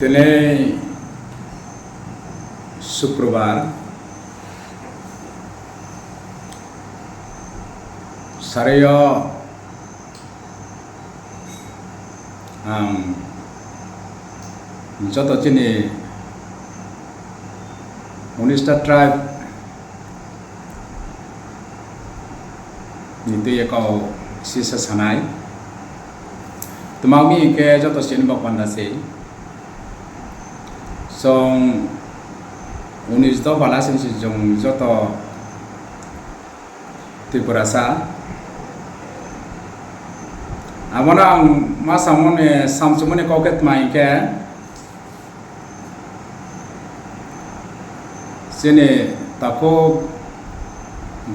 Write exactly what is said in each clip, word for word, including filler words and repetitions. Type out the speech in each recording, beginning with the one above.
Tini Sukrobar, sari yo ang joto chini unis ta tribe ni tui ye kau sisa sanai. Tma mi hing khe joto chini baoh panda se. Chung unis dopha la sing se chung joto Tripurasa. Abo no ang ma samo ni, samchumo ni kau khe tma hing khe, chini takhu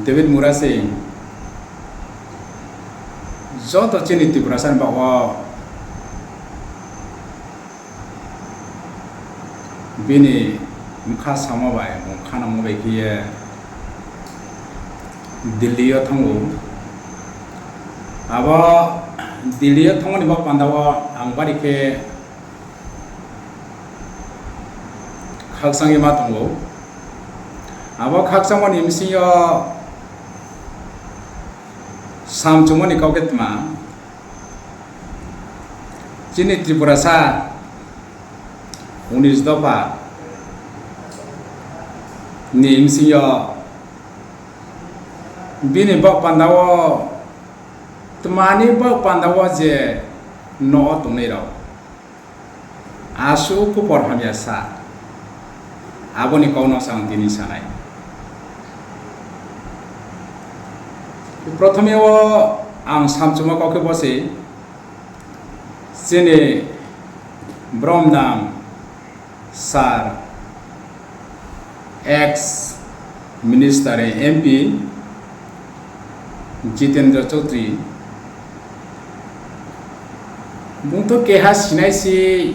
David Murasing joto chini Tripurasa ni baoh wo bini bkha samo bai, bung khanangmo bai khe ye Delhi yo thanng ou. Abo Delhi yo thanngmo ni baoh panda wo ang bari khe khakchang ye ma tong ou. Abo khakchangmo ni bsing yo samchumo ni kau khe tma, chini Tripurasa unis dopha ni bsing yo bini baoh panda wo, tma ni baoh panda wo je no tongnai rao asuh khupor hamya sa, abo ni kau no se ang tini sanai. Prothom yo ang samchumo kau khe bo se, chini bromnang sir, ex minister, M P Jitendra Chaudhary, bung to keha sinai se,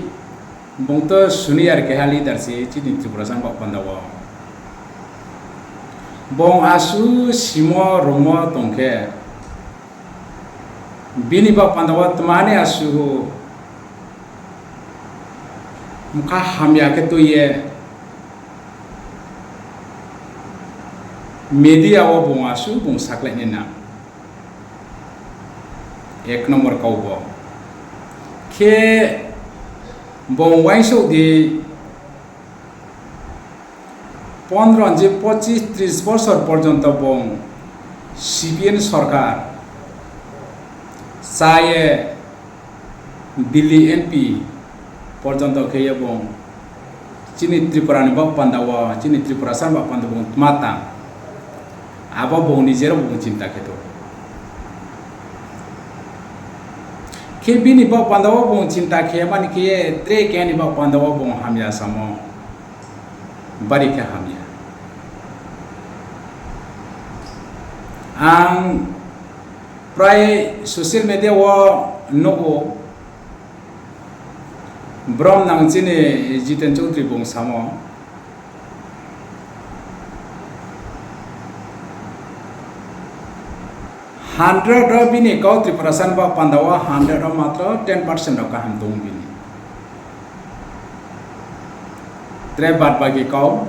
bung to senior keha leader se chini Tripurasa ni baoh panda wo. Bung asuh simo rungmo tong khe, bini baoh panda wo tma ni asuh bkha hamya khe tui ye media wo bung asuh bung sakhlai nai nang. Ek number kau bo khe bung uaingsouh di, pondro je pochis tris bosor porjonto bung C P M sorkar chá ye Delhi M P porjonto khe ye bung chini Tripura ni baoh panda wo, chini Tripurasa ni baoh panda wo bung tma tang, abo bung ni jero bung chinta khe tong. Khe bini baoh panda wo bung chinta khe mani khe ye tre keha ni baoh panda wo bung hamya samo, bari khe hamya. Ang prai social media wo nuh ou, bromnang chini Jiten Chaudhary bung samo, hundred ro bini kau Tripurasa ni baoh panda wo hundred ro matro ten percent rao kaham tong bini. Tre bad baki kau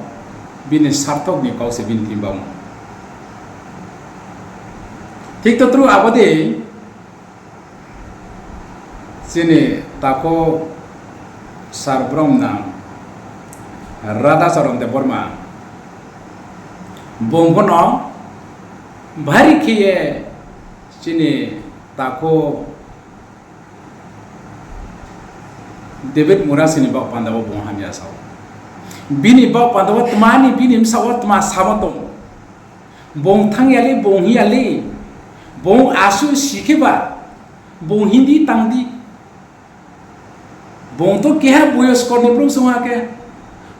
bini sarthok ni kau se bini thing bangmo. Thik totru abo dei chini takhu sir bromnang Radhacharan Debbarma, bung pho no bari khe ye chini takhu David Murasing ni baoh panda wo bung hamya sao. Bini baoh panda wo tma ni, bini bsaoh wo tma samo tong. Bung thanng ya le, bung hing ya le. Bung asuh si khe ba, bung hing di, tang di. Bung to keha boyosko ni brouh song ha khe.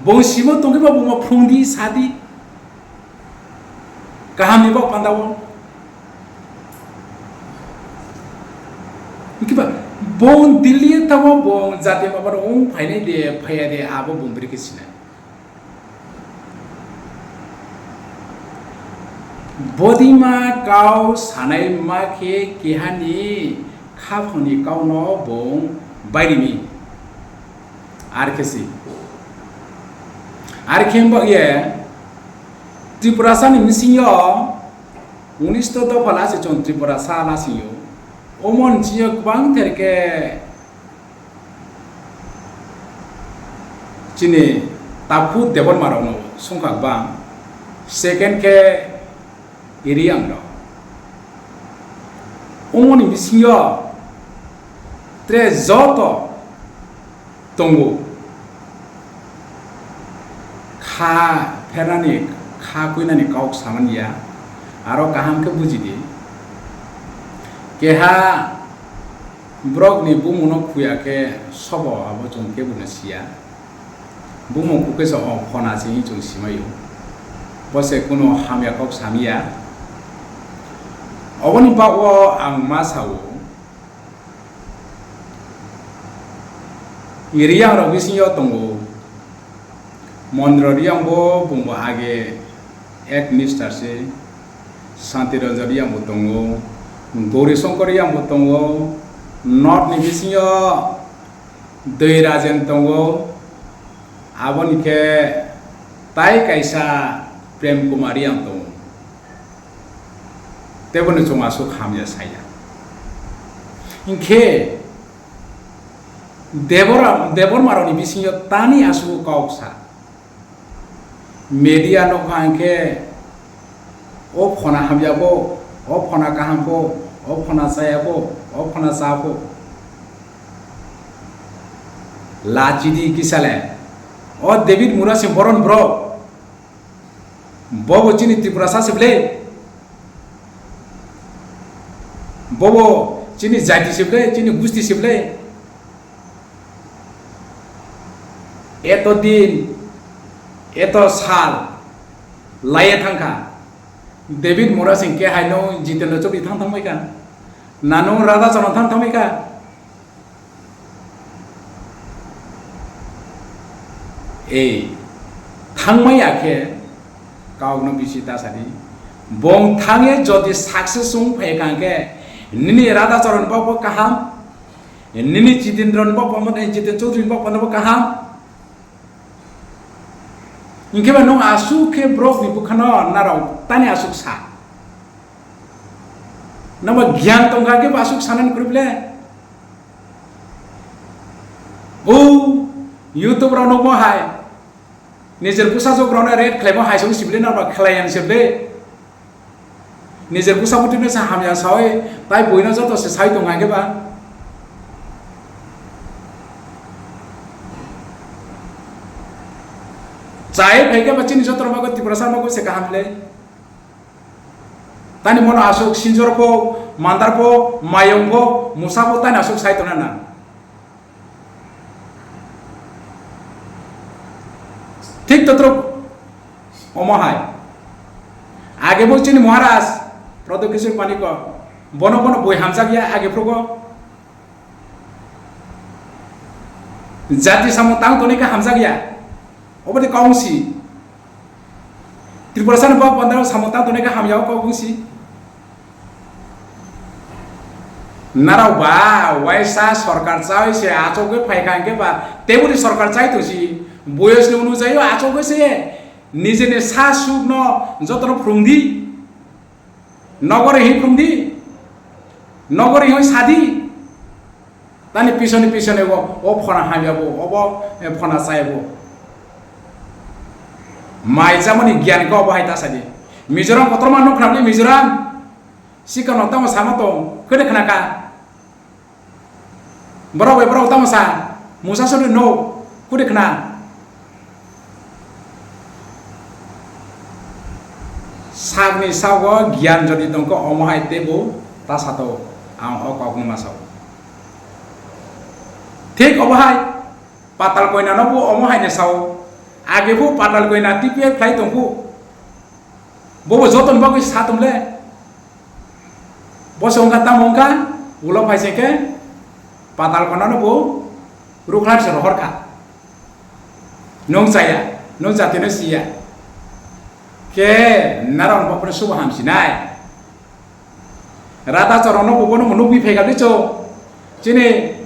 Bung simo tong khe ba bung no phrung di, sa di. Kaham ni baoh panda wo. Hing khe ba, bung Delhi thanng wo bung jati ma ba rao ong phainai de, phai ya de, abo bung brekhe sinai. Bodima kau sanaima khe keha ni khaphang ni kau no bung bairi mi. Are khe se, are khe bo ye Tiprasa ni bising yo unis to dopha la se chung Tiprasa la sing ou. Omo ni sing yo gbang ther khe chini takhu Debbarma rao no sungkha gbang. Second khe Reang rao. Omo ni bising yo tre joto tong ou. Kha pherani, kha kuinani kau samani ya. Aro kaham khe buji di. Keha brok ni bumung no khui ya khe sobo abo chung khebu no si ya. Bumung khui khe se o phona se hing chung simai ou. Bo se kuno hamya kau sami ya. Abo ni baoh wo ang ma sa ou. Reang rao bising yo tong ou. Mondro Reang bo bung bo age Act Minister se, Santi Ranjan Reang bo tong ou, Gauri Shankar Reang bo tong ou, North ni bising yo Dei Rajen tong ou, abo ni khe tai kaisa Prem Kumar Reang tong ou. Tebo no chung asuh hamya sa ya. Hing khe Debor-, Debbarma rao ni bising yo tani asuh kau sa. Media no phang khe, o phona hamya bo, o phona kaham bo, o phona chaya bo, o phona cha bo. Lachi di kisa le. O David Murasing boron bro. Bobo chini Tiprasa se ble. Bobo chini jati se ble, chini gusti se ble. Eto din, eto sal, lai ye thanng kha. David Murasing khe hai no Jitendra Chaudhury thanng thanngmai kha. Nano Radhacharan thanng thanngmai kha. Ei, thanngmai ya khe, kau no bisi ta sa di. Bung thanng ye jodi success ong phai kha hing khe, nini Radhacharan ni baoh pho kaham, nini Jitendra ni baoh pho, Jiten Chaudhury ni baoh pho no bo kaham. Hing khe ba nung asuh khe brok ni bkha no nrao tani asuh sa. Nrao ba gyan tong kha khe ba asuh sanani kroi ble. O, YouTube rao no bo hai. Nijer bsa jok rao no rape khlaimo hai song si ble, nrao ba khlai ya se ble. Nijer bsa butui no se hamya sa ye, tai boi no joto se sai tong hai khe ba. Chai phai khe ba chini joto rao mago Tiprasa mago se kaham le. Tani mono asuh sinjor pho, mandar pho, mayong pho, musa pho tani asuh sai tong na na. Thik totro omo hai. Age bo chini Maharaj, Pradyot Kishore Manikya, bono bono boi hamjak ya, age phrugo. Jati samung tang tongnai khe hamjak ya. Obo de kau ong si. Tiprasa ni bak bandar samung tang tongnai khe hamya o kau ong si. Nrao ba, waisa sorkar chai se achouh khe phai kha hing khe ba, teboni sorkar chai tong si, boyos ni unujai yo achouh khe se, nije ni sa suk no joto no phrung di, nogor hing phrung di, nogor hing sa di. Tani pisoni pisoni bo, o phona hamya bo, obo, eh, phona chaya bo. Mai chámo ni gyan khe obo hai ta sa di. Mizoram kotorma nuh khna di Mizoram. Sikang no tamo samo tong, khe de khna kha. Borok bai borok tamo sa, musa sori no, khe de khna. Sak ni sak wo gyan jodi tong khe omo hai teibo ta sa tong, ang o kok no ma sa ou. Thik obo hai, Patal Koina no bo omo hai ni sa ou. Age bo Patal Koina T P F khlai tong phuh. Bo bo joto ni bagwi sa tong le. Bo se ongkha tamo ongkha, ulo phai se khe, Patal Koina no bo rukhlar se rohor kha. Nung chaya, nung jati no si ya. Khe nrao no bo phano subo hamsi nai. Radhacharan no bo bono nukbi phai kha di cho. Chini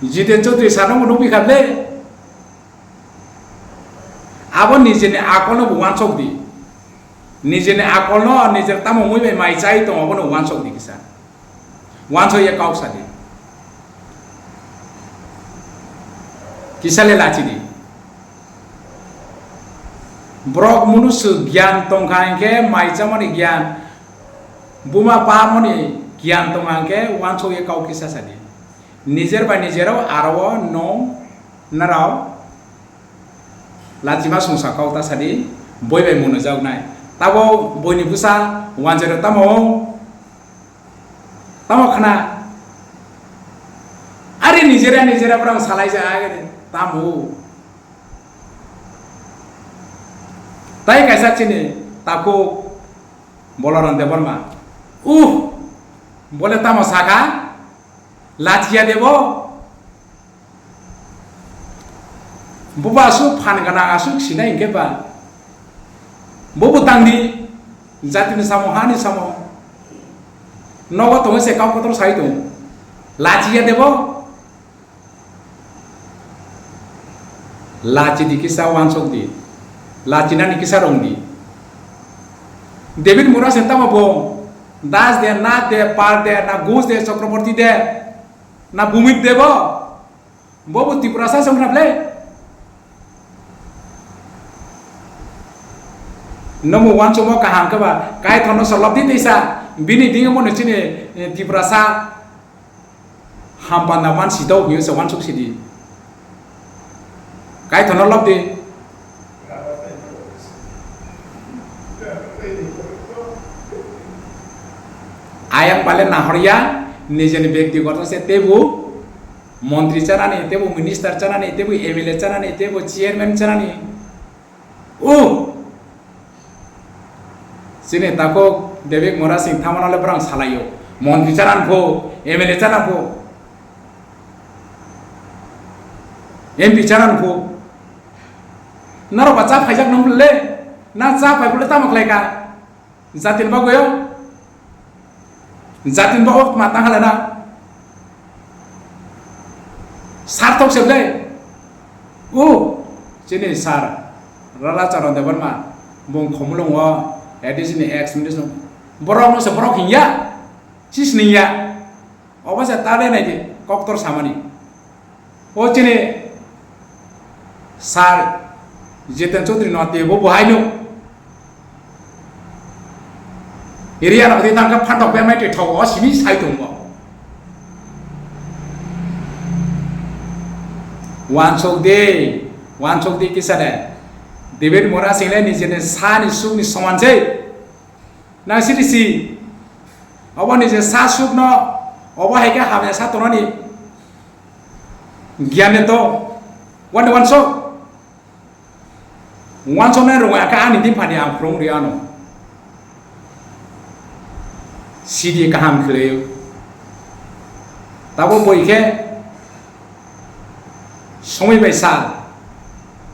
Jiten Chaudhary sir no bo nuhphi kha le. Abo nije ni akol no bo uansok di. Nije ni akol no nije tamo mui bai mai chai tong, abo no uansok di kisa. Uansok ye kau sa di. Kisa le lachi di. Borok mnusu gyan tong kha hing khe, mai chámo ni gyan, buma pamo ni gyan tong kha hing khe, uansok ye kau kisa sa di. Nijer bai nijer rao aro wo no nrao lachima songsa kau ta sa di, boi bai mung no jak nai. Tabo boi ni bwsa uanjero tamo ong, tamo khna. Are nijer ya nijer ya brang salai ja, are tamo. Tai kaisa chini takhuk Balaram Debbarma. Uh, bo le tamo sa kha, lachi ya de bo. Bo ba asuh phan gana, asuh ksinai hing khe ba. Bo bo tang di, jati ni samung, ha ni samung. Nogo tong se kau kotor sai tong. Lachi ya de bo. Lachi di kisa uansok di. Lachi nani kisa rong di. David Murasing tamo bo. Das de, Nath de, Pal de, na Ghosh de, Chakraborty de, na Bhumik de bo. Bo bo Tiprasa se ong kha ble. Nomo uansukmo kaham khe ba, Kaithon no solop di teisa, bini deing yo mo no chini, eh, Tiprasa hampanda mansi dou hing ye se uansuk si di. Kaithon no lop di. Ayang pale nahor ya, nije ni bektigoto se tebu montri chánani, tebu minister chánani, tebu M L A chánani, tebu chairman chánani. O! Chini takhuk David Murasing thanngmo no le brang salai ou. Montri chána pho, M L A chána pho, M P chána pho. Nrao ba chá phaijak nang le, na chá phai bo le tamo khlai kha. Jati ni bagwi o. Jati ni bagwi o tma tang ha le na. Sarthok se ble. O, chini sir, Rala Charan Debbarma, bung Khumulwng o, A D C ni ex minister. Borok no se borok hing ya, sisning ya. Obo se ta le nai di, koktor samani. O chini sir Jiten Chaudhary no tei bo bo hai no. Area no di tang khe phantok be mai tei thok o sini sai tong bo. Uansuk di, uansuk di kisa de. David Murasing le nijeni sa ni suk ni soman se. Nang siri si. Obo nije sa suk no, obo hai khe hamya sa tongnani. Gyan de to, wan de uansuk. Uansuk nai rung ya khe ani di phani ang phrung ri ano. Sidi kaham khlai ou. Tabo boi khe somoi bai sal.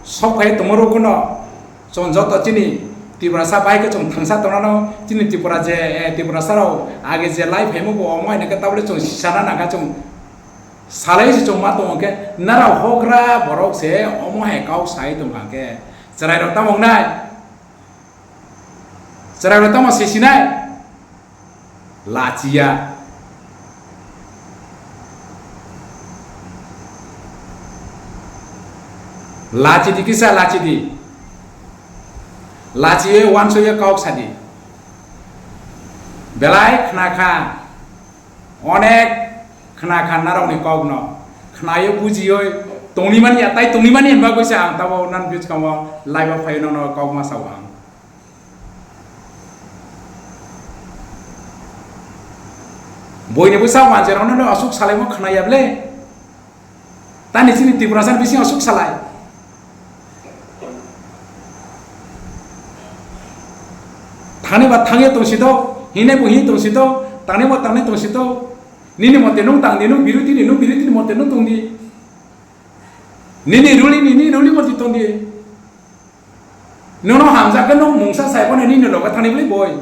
Sok phai tongmo rokno, chung joto chini Tiprasa bai khe chung thangsa tongnano, chini Tripura je, eh, Tiprasa rao age je lai phaimo bo omo hai na khe tabole chung sisana nang kha chung salai se chung ma tong khe, nrao houhgra borok se omo hai kau sai tong kha khe, chwrai rao tamo wngnai? Chwrai rao tamo sisinai? Lachi ya. Lachi di kisa, lachi di. Lachi ye uansuk ye kau sa di. Belai khna kha. Onek khna kha nrao ni kau no. Khna ye buji ye tongni mani ya, tai tongni mani ya bagwi se ang tabo nan buskang o live o phai nono kau ma sao ang. Boi ni bwsa uanjero no asuk salaimo khna ya ble. Tani chini Tiprasa ni bising asuk salai. Thani ba thang ye tongsi to, hinai bo hin tongsi to, tangnai bo tangnai tongsi to. Nini mote nung tang di, nung biruti ni, nung biruti ni mote nung tong di. Nini ruli ni, nini ruli mote tong di. Nono hamjak khe nung mungsa sai phano nini loge thangnai bwlai boi.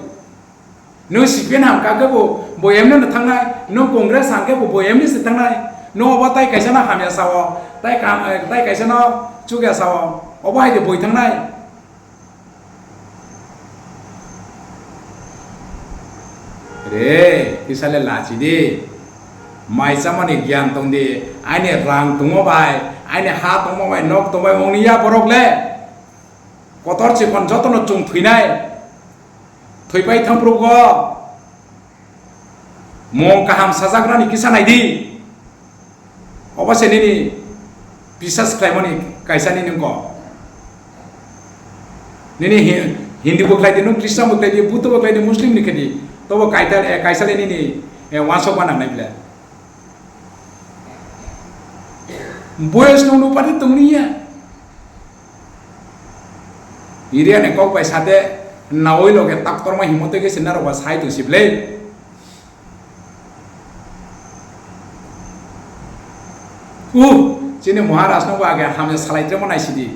Nung C P M ham kha khe bo, bo M N F no thangnai, nung Congress ham khe bo, bo M N F se thangnai. Nung obo tai kaisa no hamya sa o, tai ka-, tai kaisa no chukya sa o, obo hai de boi thanng nai. Re, kisa le lachi di. Mai chámo ni gyan tong di. Aini rang tongmo bai, aini ha tongmo bai, nok tongmo bai, ong ni ya borok le. Kotor chikon joto no chung thoi nai. Thoipai thanng phruh wo. Mung kaham sajagra ni kisa nai di. Obo se nini bisas khlaimo ni kaisa nini ongko. Nini Hi-, Hindu bo khlai di, nung Christian bo khlai di, Buddha bo khlai di, Muslim ni khe di. Tobo kaisa, eh, kaisa le nini, eh, uansukma nangnai ble. Boyos nung no pari tong ni ya. Iriya ni kok bai sa de, nawi loge taktorma himo tei khe se nrao ba sai tong si ble. Uh, chini Maharaj no bo age hamya salai tremo nai si di.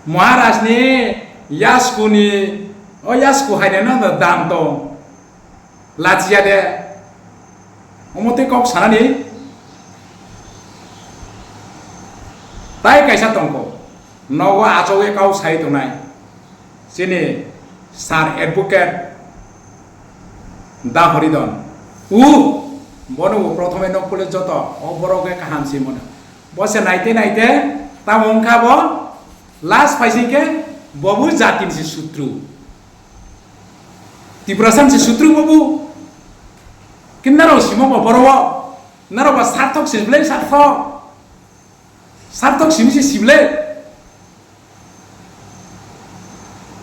Maharaj ni yasku ni, o yasku hai nai no dam tong. Lachi ya de. Omo tei kok sanani. Tai kaisa tongkho. Nogo achouh ye kau sai tongnai. Chini Sir Advocate Da Horidon. U, bono bo prothome nok pule joto, o borok khe kaham se mano. Bo se naite naite, tamo wngkha bo, last phaising khe, bobu jati ni se sutru. Tiprasa ni se sutru bobu. Khe nrao simo bo boro o. Nrao ba sarthok se ble sarthok. Sarthok simi se sible.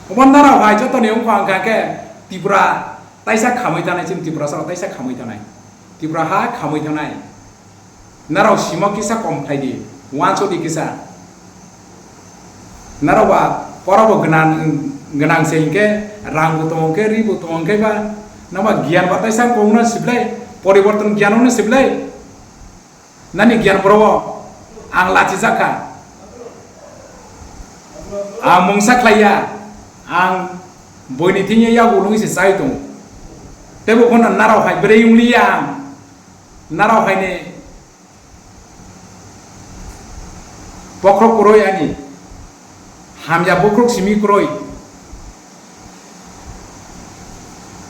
Obo nrao hai joto ni ongkha wngkha khe Tripura taisa khamwi tanai, chini Tiprasa rao taisa khamwi tanai. Tripura ha khamwi tanai. Nrao simo kisa kom khlai di, uansuk di kisa. Nrao ba pora bo gwnang, gwnang se hing khe, rang bo tong khe, ri bo tong khe ba, nang ba gyan ba taisa kong no sible, poriborton gyan no sible. Nani gyan boro o ang lachijak kha. Ang mungsa khlai ya, ang boi ni thing yo yagu lung se chai tong. Teibo pho no nrao hai brei ong li ya ang. Nrao hai ni bokhorok kroi ani. Hamya bokhorok simi kroi.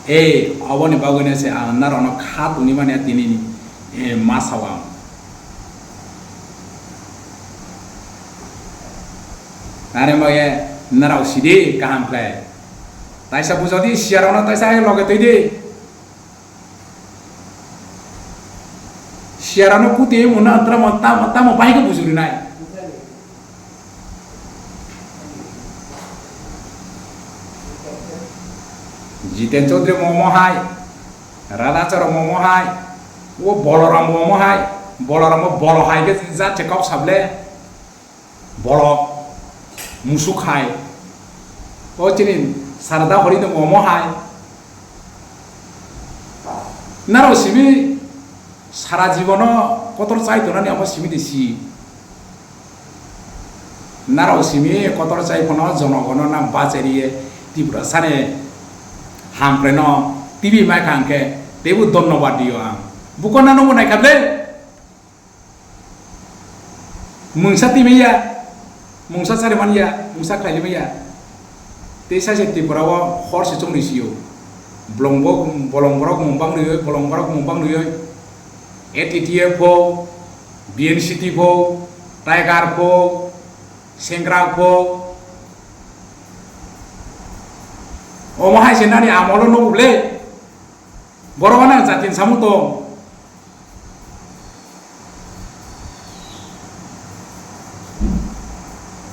E, abo ni bagwi no se ang nrao no kha tongni manya tini ni, e, masa o ang. Are ma ye nrao si di kaham khlai. Taisa bujo di, siya rao no taisa hai loge twi di. Siya rao no kuti mung na tamo, tamo, tamo bahai khe buju ri nai. Jiten Chaudhary mo omo hai, Radha Charan mo omo hai, o Boloram mo omo hai, Boloram mo bolo hai khe jat se kok sable. Bolo, musuk hai. O chini Sarada Hori no omo hai. Nrao simi sara jibono kotor chai tongnani amo simi de si. Nrao simi kotor chai phano jonogono nang bachari ye Tiprasa ni hamkrai no T V mai kha hing khe teibo dhonnobad ri yo ang. Buko nano bo nai kha ble. Mungsa twi mai ya, mungsa sari man ya, mungsa khlai mai ya. Teisa se Tripura o hor se chong ri si ou. Bolong bo, bolong borok mung bang ri oi, bolong borok mung bang ri oi. A T T F pho, B N C T pho, Tiger pho, Sengra pho. Omo hai se nani amolo no ble. Borok no ang jatin samung tong.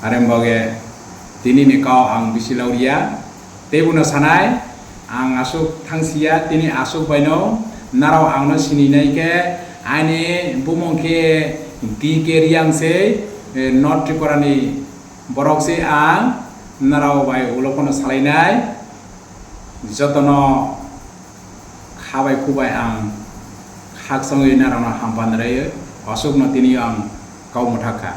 Are bage tini ni kau ang bisi lau ri ya. Teibo no sanai, ang asuk thang si ya, tini asuk bai no, nrao ang no sini nai khe, aini bumung khe D K Reang se, eh, North Tripura ni borok se ang, nrao bai ulo pho no salai nai. Joto no kha bai khu bai ang khakchangwi nrao no hampanda rai ou, asuk no tini ang kau mwthak kha.